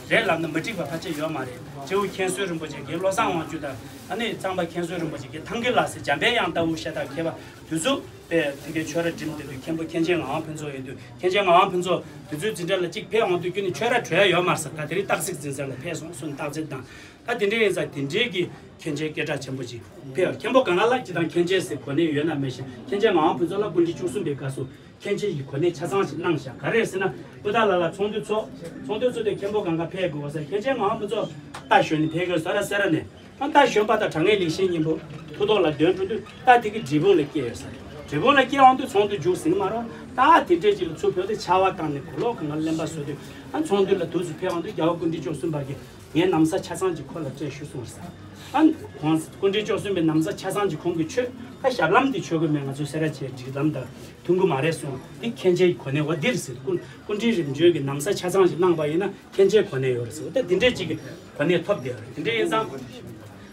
རེད་ལབ་ན་མ་འགྲིག་པ་ཕལ་ཆེར་ཡོད་མ་རེད། སྤྱི་བོ་མཁན་ཟུར་རིན་པོ་ཆེ་རྒན་བློ་བཟང་དབང་ཕྱུག་དང་ཨ་ནི་གཙང་པ་མཁན་ཟུར་རིན་པོ་ཆེ་རྒན་ཐང་གི་ལགས་སེ་འཇམ་དཔལ་དབྱངས་ལྟ་བུ་ཤ་སྟག་མཁས་པ་དེ་ཚོ་དཔེ་དེ་གའི་ཆོས་ར་འགྲིམ་བསྡད་དུས་མཁན་པོ་མཁན་ཆེན་ངག་དབང་ཕུན་ཚོགས་ཡོད་དུས་མཁན་ཆེན་ངག་དབང་ཕུན་ཚོགས་དེ་ཚོའི་འཛིན་གྲྭ་ལ་གཅིག་ཕེབས་འོང་དུས་ཁྱོད་ནི་ཆོས་ར་གྲོལ་ཡ་ཡོད་མ་རེད་ཟེར། ད་དེ་རིང་སྟག་གཟིག་འཛིན་ས་ལ་ཕེབས་སོང་གསུངས་རྟགས་གཅིག་དང་། ད་དེ་འདྲའི་ཡིན་ཙང་དེ་འདྲའི་གི་མཁན་ཆེན་སྐད་གྲགས་ཆེན་པོ་ཅིག་ཕེབས། མཁན་པོ་གང་ག་ལ་ཅི་དང་མཁན་ཆེན་ཟེར་གོ་གནས་ཡོད་ན་མེད་ཤེས། མཁན་ཆེན་ངག་དབང་ཕུན་ཚོགས་ལ་སྐུ་ཕྲེང་བཅུ་གསུམ་པའི་སྐབས་སུ་མཁན་ཆེན་གྱི་གོ་གནས་ཆ་ཚང་ཞིག་གནང་བཞག་ག་རེ་ཟེར་ན་སྤུ་ཐང་ལ་ལ་ཚོགས་འདུ་ཚོགས། ཚོགས་འདུ་ཚོགས་དུས་མཁན་པོ་གང་ག་ཕེབས་དགོས་ཟེར། མཁན་ཆེན་ངག་དབང་ཕུན་ཚོགས་རྟ་ཞོན་ནས་ཕེབས་དགོས་ཟེར་ར་ཟེར་ར་ནས་ཨ་རྟ་ཞོན་པ་དང་དྲང་ངེས་ལེགས་བཤད་སྙིང་པོ་ཐུགས་ཐོག་ལ་འདོན་འགྲོ་དུས་རྟ་དེ་གི་འབྲས་སྤུངས་ལ་སྐྱེས་ཡོད་ཟེར། འབྲས་སྤུངས་ལ་སྐྱེས་འོང་དུས་ཚོགས་འདུ་མཇུག་ཟིན་མ་རོགས་རྟ་དེ་འདྲས་ཅིག་ལ་ཚུར་བོད་དུ་ཆར་པ་བཏང་ནས་གོ་ལོག་གང་ག་གླེན་པ་བཟོ་དུས་ཨ་ཚོགས་འདུ་ལ་དུས་སུ་ཕེབས་འོང་དུས་རྒྱལ་བ་སྐུ་ཕྲེང་བཅུ་གསུམ་པ་གི་ངའི་ན་བཟའ་ཆ་ཚང་གཅིག་ཁོ་ལ་སྤྲད་ཞུ་གསུངས་ཟེར། ཨ་ཁོང་སྐུ་ཕྲེང་བཅུ་གསུམ་པའི་ན་བཟའ་ཆ་ཚང་གཅིག་ཁོང་གིས་མཆོད། ད་ཞབས་ལྷམ་འདི་མཆོད་དགོས་མེད། ང་ཚོ་སེ་ར་བྱེས་སྒྲིག་ལམ་དང་མཐུན་གི་མ་རེད་གསུངས། འདི་མཁན་ཆེན་གྱི་གོ་གནས་འོ་འདིར་ཟེར། སྐུ་སྐུ་ཕྲེང་རིམ་བྱོན་གྱི་ན་བཟའ་ཆ་ཚང་ཞིག་གནང་པ་ཡིན་ན་མཁན་ཆེན་གོ་གནས་ཡོད་རེད་ཟེར། ད་འདི་འདྲས་ཅིག་གི་གོ་གནས་ཐོབ་བསྡད་ཡོད་རེད། དེ་འདྲས་ཡིན་ཙང་།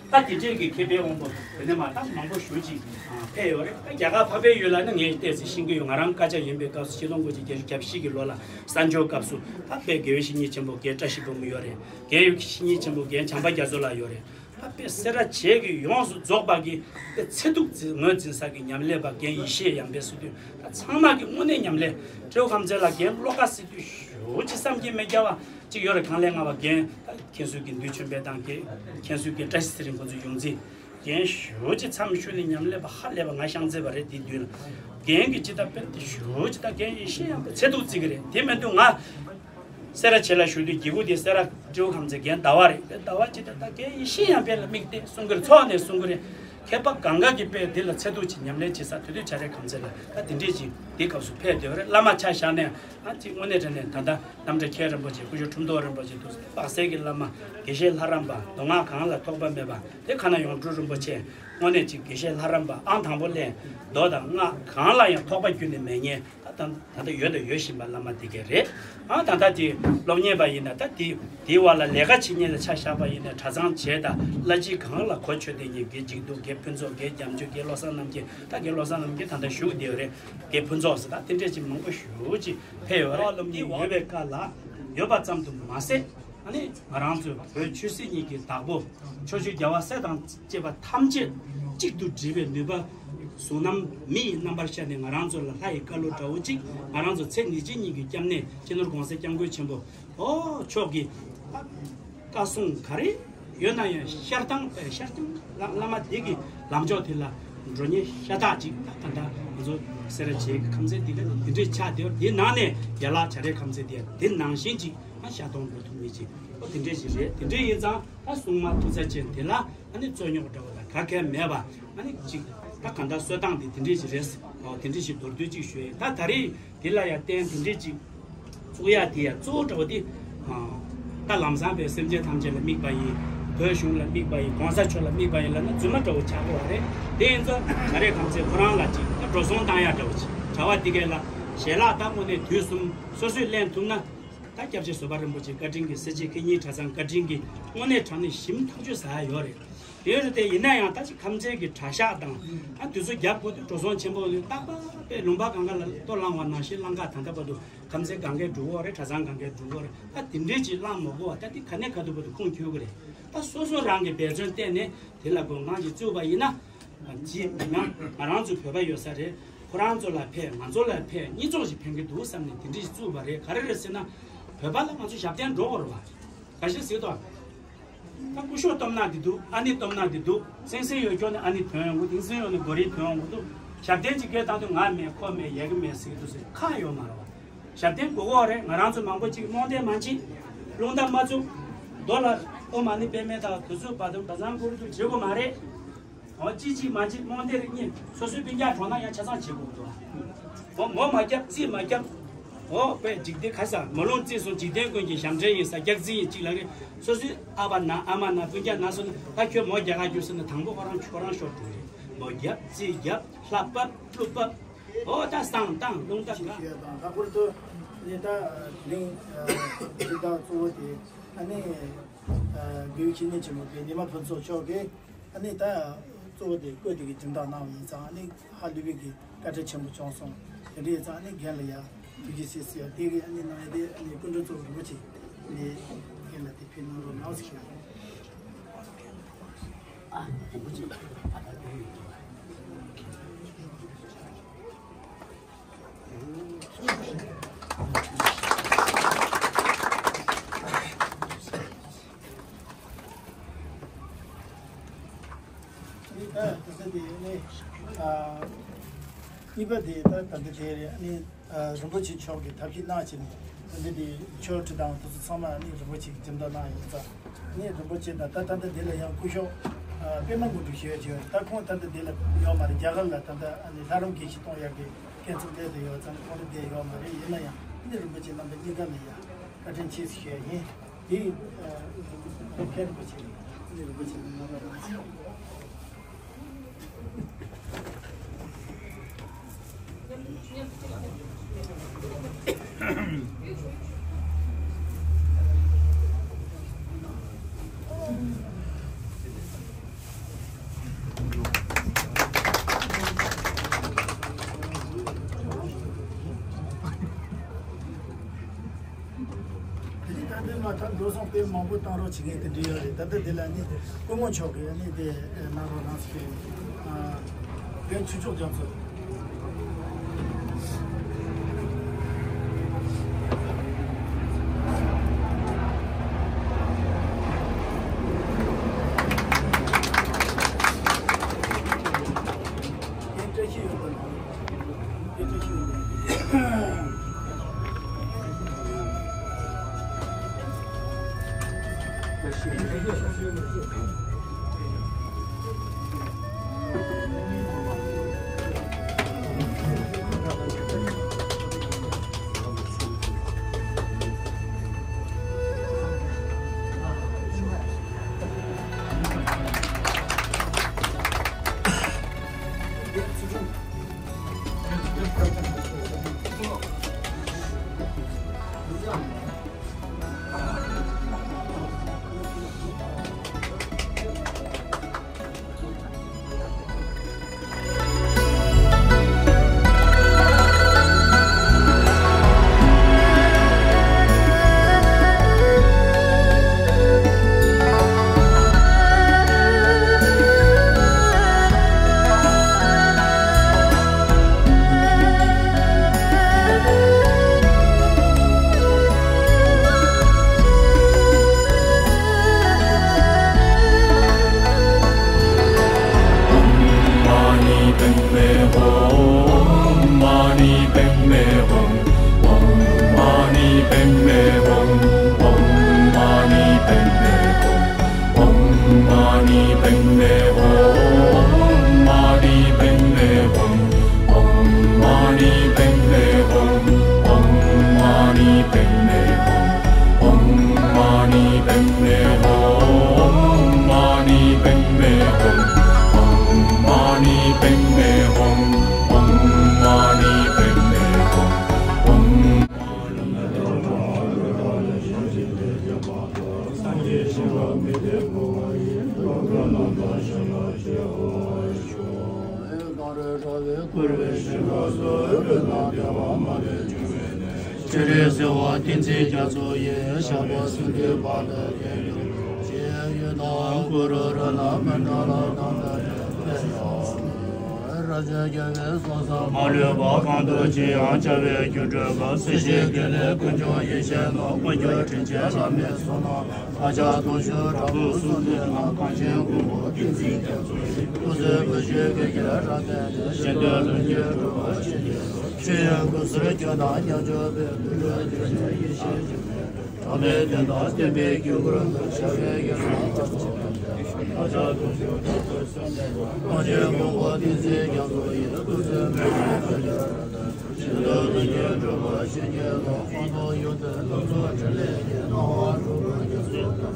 ད་དེ་འདྲས་ཀྱི་མཁས་པའི་དབང་པོ་དེ་ནས་མ་ད་མང་པོ་ཞུ་ཅིག་ཕེབས་ཡོད་རེད། ད་རྒྱ་གར་འཕགས་པའི་ཡུལ་ལ་ནི་ངས་བལྟས་ཚེ་ཤེས་ཀྱི་ཡོད། ང་རང་དཀར་ཆག་ཡིན་པའི་སྐབས་སུ་ཆིག་སྟོང་དགུ་བརྒྱ་བརྒྱད་ཅུ་གྱ་བཞི་གི་ལོ་ལ་གསར་འབྱོར་སྐབས་སུ་ད་དཔེ་དགེ་བའི་བཤེས་གཉེན་ཆེན་པོ་རྒན་བཀྲ་ཤིས་ཕོ་མོ་ཡོད་རེད། རྒན་ཡོད་ཀྱི་བཤེས་གཉེན་ཆེན་པོ་རྒན་བྱམས་པ་རྒྱ་མཚོ་ལགས་ཡོད་རེད། ད་དཔེ་སེ་ར་བྱེས་ཀྱི་ཡོངས་སུ་རྫོགས་པ་གི་དཔེ་ཚེ་ཐུག་ངོས་འཛིན་ས་གི་ཉམས་ལེན་པ་རྒན་ཡེ་ཤེས་ཡང་པས་སུ་དུས་ད་ཚང་མ་གི་དངོས་གནས་ཉམས་ལེན་སྤྲེའུ་ཁམས་ཚན་ལ་རྒན་བློ་དགའ་སྲིད་དུས་ཞུ་ཅི་བསམ་གྱིས་མི་ཁྱབ་པ་ཅིག་ཡོད་རེད། གང་ལས་སྔ་བ་རྒན་ད་མཁན་ཟུར་དགེ་འདུན་ཆོས་འཕེལ་དང་རྒན་མཁན་ཟུར་རྒན་བཀྲ་ཤིས་ཚེ་རིང་ཁོང་ཚོ་ཡོངས་འཛིན་རྒན་ཞུ་ཅི་མཚམས་ཞུ་ནས་ཉམས་ལེན་པ་ཧ་ལས་པ་ང་ཤང་ཚེ་བ་རེད། དེ་དུས་ལ་རྒན་གྱི་ཅི་ད་དཔེ་དེ་ཞུ་ཅི་ད་རྒན་ཡེ་ཤེས་ཡང་པས་ཚེ་ཐུག་བརྩི་གི་རེད། དེ་མི་འདུག་ང་སེ་ར་བྱེས་ལ་ཞུ་དུས་གི་གུ་དེ་སེ་ར་སྤྲེའུ་ཁམས་ཚན་རྒན་ཟླ་བ་རེད། རྒན་ཟླ་བ་ཅི་ད་ད་རྒན་ཡེ་ཤེས་ཡང་པས་ལ་དམིགས་ཏེ་གསུང་གི་རེད། ཚོགས་ནས་གསུང་གི་རེད། མཁས་པ་གང་ག་གི་དཔེ་དེ་ལ་ཚེ་ཐུག་ཅིག་ཉམས་ལེན་བྱེད་ས་དེ་དུས་བྱ་རའི་ཁམས་ཚན་ལ་ད་དེ་འདྲས་ཅིག་དེ་སྐབས་སུ་ཕེབས་བསྡད་པ་རེད། བླ་མ་ཆ་བཞག་ནས་ཨ་ཅིག་དངོས་གནས་དྲང་གནས་ད་ལྟ་རྣམ་གྲྭ་མཁན་རིན་པོ་ཆེ་སྐུ་ཞབས་ཁྲིམས་ཐོག་རིན་པོ་ཆེ་འདུག་དཔག་ཚད་ཀྱི་བླ་མ་དགེ་བཤེས་ལྷ་རམས་པ་མདོ་སྔགས་གང་ལ་ཐོགས་པ་མེད་པ་དེ་ཁ་ན་ཡོངས་གྲུབ་རིན་པོ་ཆེ་དངོས་གནས་ཅིག་དགེ་བཤེས་ལྷ་རམས་པ་ཨང་དང་པོ་ལས་མདོ་དང་སྔགས་གང་ལ་ཡང་ཐོགས་པ་ཁྱོན་ནས་མེད་མཁན་ད་ད་ད་ལྟ་ཡོད་དང་ཡོད་བཞིན་པ་བླ་མ་དེ་གས་རེད། ཨ་ད་ལྟ་དེ་སློབ་གཉེར་པ་ཡིན་ན་ད་དེ་དེའི་བར་ལ་ལས་ཀ་བྱེད་མཁན་ལ་ཆ་བཞག་པ་ཡིན་ན་གྲྭ་ཚང་བྱས་དང་བླ་སྤྱི་གང་ལ་གོ་ཆོད་དེ་ཉིན་དགེ་འཇིགས་སྡུག་དགེ་ཕུན་ཚོགས་དགེ་རྒྱ་མཆོག་དགེ་བློ་བཟང་རྣམ་རྒྱལ་ད་དགེ་བློ་བཟང་རྣམ་རྒྱལ་ད་ལྟ་བཞུགས་བསྡད་ཡོད་རེད། དགེ་ཕུན་ཚོགས་ཟེར་ད་དེ་འདྲས་ཅིག་མང་པོ་ཞེ་ཅིག་ཕེབས་ཡོད་རེད། སློབ་གཉེར་ཡོད་པའི་སྐབས་ལ་ཡོད་པ་ཙམ་དུ་མ་ཟད་ཨ་ནི་ང་རང་ཚོའི་བོད་ཆོས་སྲིད་གཉིས་ཀྱི་བདག་པོ་ཕྱོགས་བཅུའི་རྒྱལ་བ་སྲས་དང་བཅས་པ་ཐམས་ཅད་གཅིག་ཏུ་སྒྲིལ་བའི་ནུས་པ་གཟུང་རྣམ་མི་ཡི་རྣམ་པར་ཤར་ནས་ང་རང་ཚོ་ལ་ལྷ་ཡི་བཀའ་སློབ་འདྲ་བོ་གཅིག་ང་རང་ཚོ་ཚེ་ངེས་ཅན་གཉིས་ཀྱི་སྐྱབས་གནས་སྤྱི་ནོར་༸གོང་ས་༸སྐྱབས་མགོན་ཆེན་པོ་ཨོ་མཆོག་གི་བཀའ་གསུང་ག་རེ་ཡོད་ན་ཡང་ཤར་སྟངས་པས་ཤར་སྟངས་བླ་བླ་མ་དེ་གི་ལམ་ཕྱོགས་དེ་ལ་འགྲོ་ཉེན་ཤ་སྟག་ཅིག་ད་ད་ལྟ་ང་ཚོ་སེ་ར་བྱེས་ཀྱི་ཁམས་ཚན་འདི་ག་དེ་འདྲའི་ཆགས་བསྡད་པ་དེ་ནང་ནས་ཡན་ལག་བྱ་རའི་ཁམས་ཚན་དེ་དེ་ནང་བཞིན་ཅིག་ཨ་ཤ་སྟོང་འགྲོ་ཐུབ་མེད་ཅིག་ཨོ་དེ་འདྲའི་ཞིག་རེད། དེ་འདྲའི་ཡིན་ཙང་ཨ་སྲུང་མ་ཐུགས་རྩལ་ཅན་དེ་ལ་ཨ་ནི་རྩོད་རྙོག་འདྲ་བོ་དང་ག་གེ་མེད་པ་ཨ་ནི་ཅིག་ད་གང་ལྟར་གསོད་སྟངས་དེ་དེ་འདྲའི་ཞིག་རེད། ཨོ་དེ་འདྲའི་ཞིག་མདོར་བསྡུས་ཅིག་ཞུ་ཡས་ད་ད་རེས་དེ་ལ་ཡང་བརྟེན་དེ་འདྲའི་ཅིག་བཙུགས་ཡ་དེ་ཡང་གཙོ་བོ་འདྲ་བོ་དེ་ད་ལམ་སང་པའི་སེམས་ཅན་ཐམས་ཅད་ལ་དམིགས་པ་ཡིན། བོད་གཞུང་ལ་དམིགས་པ་ཡིན། གོང་ས་མཆོག་ལ་དམིགས་པ་ཡིན་ལབ་ན་རྫུན་མ་འདྲ་བོ་ཆགས་ཀྱི་ཡོད་རེད། དེ་ཡིན་ཙང་བྱ་རའི་ཁམས་ཚན་ཁོ་རང་ལ་ཅིག་ད་འགྲོ་སོང་བཏང་ཡ་འདྲ་བོ་ཅིག་གྲྭ་པ་དེ་གས་ལ་ ཞལ་ལག་ད་དངོས་གནས་དུས་གསུམ་སོ་སོས་ལེན་ཐུབ་ན། ད་སྐྱབས་རྗེ་བཟོད་པ་རིན་པོ་ཆེ་བཀའ་དྲིན་གྱིས་སེར་བྱེས་སྐད་གཉིས་གྲྭ་ཚང་བཀའ་དྲིན་གྱིས་དངོས་གནས་དྲང་གནས་ཞིམ་ཐག་ཆོད་ཟ་ཡ་ཡོད་རེད། དེ་རེད་དེ་ཡིན་ན་ཡང་ད་ཅིག་ཁམས་ཚན་གྱི་གྲྭ་ཤག་དང་ཨ་དུས་ཚོད་རྒྱབ་དགོས་དུས་འགྲོ་སོང་ཆེན་པོ་ལས་རྟག་པར་དཔེ་ལུང་པ་སྒང་ག་ལ་ལྟོ་བླངས་པ་ནང་བཞིན་བླངས་ཀ་ད་ལྟ་བར་དུ་ཁམས་ཚན་སྒང་གས་འགྲོ་གི་ཡོད་རེད། གྲྭ་ཚང་སྒང་གས་འགྲོ་གི་ཡོད་རེད། ད་དེ་འདྲས་ཅིག་བླངས་མ་དགོས་པ་ད་དེ་ག་ནས་ག་དུས་བར་དུ་ཁུངས་འཁྱོལ་གི་རེད། ད་སོ་སོ་རང་གི་འབད་བརྩོན་བསྟན་ནས་དེ་ལ་སྒོ་ང་གིས་བཙུགས་པ་ཡིན་ན། ཅིག་མི་མང་ང་རང་ཚོ་བོད་པ་ཡོད་ས་རེད། ཁོ་རང་ཚོ་ལ་ཕན་ང་ཚོ་ལ་ཕན་གཉིས་ཚོགས་ཤིག་ཕན་གྱི་འདུག་བསམ་ནས་དེ་འདྲ་ཞིག་བཙུགས་པ་རེད། ག་རེ་རེད་ཟེར་ན། བོད་པ་ལ་ང་ཚོ་ཞབས་བརྟན་འགྲོ་དགོས་རེད་བ། ག་ཤེད་ཟེར་དོ། ད་སྐུ་ཞབས་སྟོབས་ན་འདི་འདུག་ཨ་ནེ་སྟོབས་ན་འདི་འདུག་སེང་སེང་ཡོད་ཀྱོག་ནས་ཨ་ནེ་ཐོན་ཡོང་གི་འདུག་སེང་སེང་ཡོད་ནས་གོ་རིལ་ཐོན་ཡོང་གི་འདུག་ཞབས་བརྟན་ཅིག་སྐད་བཏང་དུས་ང་མེད་ཁོ་མེད་ཡ་གི་མེད་ཟེར་གྱི་འདུག་ཟེར་ཁག་ཡོད་མ་རེད་བ། ཞབས་བརྟན་དགོས་ཀྱི་ཡོད་རེད། ང་རང་ཚོ་མང་པོ་ཅིག་རྨོངས་དད་མ་བྱེད། རླུང་རྟ་མ་བཙུགས། རྡོ་ལ་ཨོཾ་མ་ཎི་པདྨེ་དང་དུས་ཚོད་བར་དུ་བཛྲ་གུ་རུ་དུ་བྱེད་དགོས་མ་རེད། འོ་ཅི་ཅི་མ་ཅི་རྨོངས་དད་རིགས་གཉིས་སོ་སོའི་སྤུན་ཀྱག་གྲོངས་ན་ཡང་ཆ་ཚང་བྱེད་དགོས་འདུག་འོ་མོ་མ་རྒྱབ་རྩིས་མ་རྒྱབ། འོ་དཔེ་འཇིག་རྟེན་ཁ་ས་མོ་ལུང་རྩིས་སོང་འཇིག་རྟེན་ཀུན་གྱི་ཞབས་འདྲེན་ཡིན་ས་རྒྱག་རྩིས་ཡིན་གཅིག་ལ་རེད། སོ་སོའི་ཨ་ཕ་ན་ཨ་མ་ན་སྤུན་ཀྱག་ན་སོ་ན་ད་ཁྱོད་མོ་རྒྱག་ག་རྒྱུ་ཟེར་ན་དང་པོ་ཁོ་རང་ཁྱོད་རང་ཤོར་འགྲོ་གི་རེད། མོ་རྒྱབ་རྩིས་རྒྱབ་ལྷ་བབས་ཀླུ་བབས། འོ་ད་བསང་བཏང་རླུང་རྟ་ཞིག་ག་ཞུས་དང་ལྷག་པར་དུ་ནི་ད་དེ་རིང་འདི་དག་གཙོ་བོ་དེ་ཨ་ནི་དགེ་བའི་བཤེས་གཉེན་ཆེན་མོ་དེ་ཉི་མ་ཕུན་ཚོགས་མཆོག་གིས་ཨ་ནི་ད་གཙོ་བོ་དེ་བཀོད་དེ་གི་སྦྱིན་བདག་གནང་བ་ཡིན་ཙང་ཨ་ནི་ཧ་ལས་པའི་གི་བཀའ་དྲིན་ཆེན་པོ་བྱུང་སོང་། དེ་འདྲ་ཡིན་ཙང་ཨ་ནི་རྒན་ལ་ཡ་ཐུགས་རྗེ་ཆེ་ཟེར་ཡ་དེ་གི་ཨ་ནི་གནང་ཡ་དེ་ཨ་ནི་སྐུ་མགྲོན་གཙོ་བོ་རིན་པོ་ཆེ་ནི་རྒན་ལ་དེ་ཕུལ་གནང་རོགས་གནང་ཟེར་ཞུ་ཡ། ཨ་རིན་པོ་ཆེ། ནི་ད་ད་ལྟ་དེ་ནི་ཨ་གཉིས་པ་དེ་ད་ད་ལྟ་དེ་རེད། ནི་ཨ་རིན་པོ་ཆེ་མཆོག་གིས་ཐབས་ཤེས་གནང་བྱས་ནས་ད་ལྟ་དེ་ཆོས་ཁྲི་དང་དེ་ཚོ་ཚང་མ་ནི་རིན་པོ་ཆེ་གིས་སྦྱིན་བདག་གནང་ཡོད་ཙང་། ནི་རིན་པོ་ཆེ་དང་ད་ད་ལྟ་འདི་ལ་ཡང་སྐུ་ཞབས་ཨ་པད་མ་དངོས་གྲུབ་ཞུ་ཡ་ཡོད་རེད། ད་ཁོང་ད་ལྟ་འདི་ལ་ཡོད་མ་རེད། རྒྱ་གར་ལ་ད་ལྟ་ཨ་ནི་ལྷ་རམས་དགེ་བཤེས་གཏོང་ཡག་གི་སྐད་ཚིག་སླེབས་བསྡད་ཡོད་ཙང་ཁོང་ལ་བསྡད་ཡོད་མ་རེད། ཡིན་ན་ཡང་ནི་རིན་པོ་ཆེ་རྣམ་པ་གཉིས་ཀ་ལ་ཡང་བཀའ་དྲིན་ཆེ་ཞུ་ཡ་ཡིན། དེ་ཨ་ཕན་རིན་པོ་ཆེ་ནི་རིན་པོ་ཆེ་རྣམ་པ་རང་ཆེ། དེ་ནི་ད་ལྟའི་མ་ཐག་འགྲོ་སོང་དཔེ་མང་པོ་བཏང་རོགས་བྱེད་མཁན་དེ་འདྲ་ཡོད་རེད། ད་ལྟ་དེ་ལ་ནི་སྐུ་ངོ་མཆོག་གིས་ནི་དེ་གནང་རོགས་གནང་ཟེར། རྒན་ཆོས་མཆོག་རྒྱ་མཚོ། རྒན་བཀྲ་ཤིས་ཡོད་པ་ལ། བསྐུལ་བའི་ཞིང་ཁམས་སུ་འོད་ལྡན་དང་ལྡན་པ་མ་ལུས་འབྱུང་བའི་གནས། སྤྱན་རས་གཟིགས་དབང་བསྟན་འཛིན་རྒྱ་མཚོ་ཡི། ཞགས་པ་གསུམ་གྱི་བར་དུ་བརྟན་གྱུར་ཅིག་ཡུལ་དང་གུ་རུ་རཏྣ་མཎྜལ་དང་ལྡན་པའི་རབ་བྱུང་རྒྱལ་བའི་གསུང་གསུམ་མ་ལུས་པ་གང་དུ་ཅི་ཡང་བྱ་བའི་རྒྱུར་གྲུབ་པ། སྲིད་ཞིའི་དགེ་ལེགས་ཀུན་འབྱུང་ཡེ་ཤེས་རྣམས། མངོན་གྱུར་དྲིན་ཅན་བླ་མའི་གསུང་རྣམས། ལྷ་ལྕགས་དུང་ཕྱུར་དྲག་པོ་གསུམ་ལྡན་རྣམས། གངས་ཅན་མགོན་པོ་བསྟན་འཛིན་རྒྱ་མཚོ་ཡི། སྐུ་ཚེ་མུ་བཞེས་དགེ་རྒྱས་རབ་བརྟན་ཅིང་། གཞན་དོན་ལྷུན་གྱིས་གྲུབ་པར་བྱིན་གྱིས་རློབས། ཆོས་དབྱིངས་སྐུ་གསུམ་ཁྱོན་དང་མཉམ་སྦྱོར་བའི། ཀུན་གྲོལ་གདུལ་བྱའི་ཡེ་ཤེས་ཀྱི་མེ་ཏོག་བྲག་སྨིན་དོན་དང་ལྡན་པའི་དཀྱིལ་འཁོར་དུ། ཞབས་པད་བརྒྱ་རྩ་བརྟན་ཅིང་། ལྷ་ལྕགས་དུང་ཕྱུར་དྲག་པོ་གསུམ་ལྡན་རྣམས། གངས་ཅན་མགོན་པོ་བསྟན་འཛིན་རྒྱ་མཚོ་ཡི། སྐུ་ཚེ་མུ་བཞེས་དགེ་རྒྱས་རབ་བརྟན། གཞན་དོན་ལྷུན་གྱིས་གྲུབ་པར་བྱིན་གྱིས་རློབས། སྤངས་རྟོགས་ཡོན་ཏན་རྣམ་ཚོགས་ཕྲིན་ལས་ཀྱིས། སྣང་བ་འགྲོ་ཀུན་རྒྱ་མཚོ་ལྟར།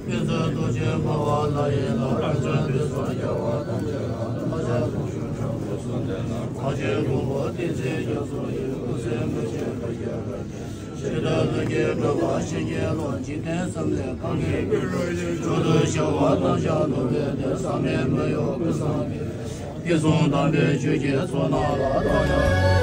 ཕན་ཚུན་རྟོག་ཞིང་འཕེལ་བ་ལྷ་ཡི་ལྷ། རང་བྱུང་དུས་གསུམ་རྒྱལ་བ་ཐམས་ཅད་ལ། ལྷ་ལྕགས་དུང་ཕྱུར་དྲག་པོ་གསུམ་ལྡན་རྣམས། གངས་ཅན་མགོན་པོ་བསྟན་འཛིན་རྒྱ་མཚོ་ཡི། སྐུ་ཚེ་མུ་བཞེས་དགེ་རྒྱས་རབ་བརྟན། གཞན་དོན་ལྷུན་གྱིས་གྲུབ་པར་བྱིན་གྱིས་རློབས། འཇིག་རྟེན་གསུམ་ལས་གང་གི་ཀུན་འགྲོ་ཡི། མཆོག་ཏུ་གཤེགས་པ་རྣམས་ཀྱང་ཐོབ་པའི་གནས། བསམ་པའི་མི་གཡོ་ཀུན་བཟང་གི། བསྐྱེད་རྫོགས་དམ་པའི་ཆོས་ཀྱི་ཚོགས་རྣམས་ལ། བདག་ཀྱང་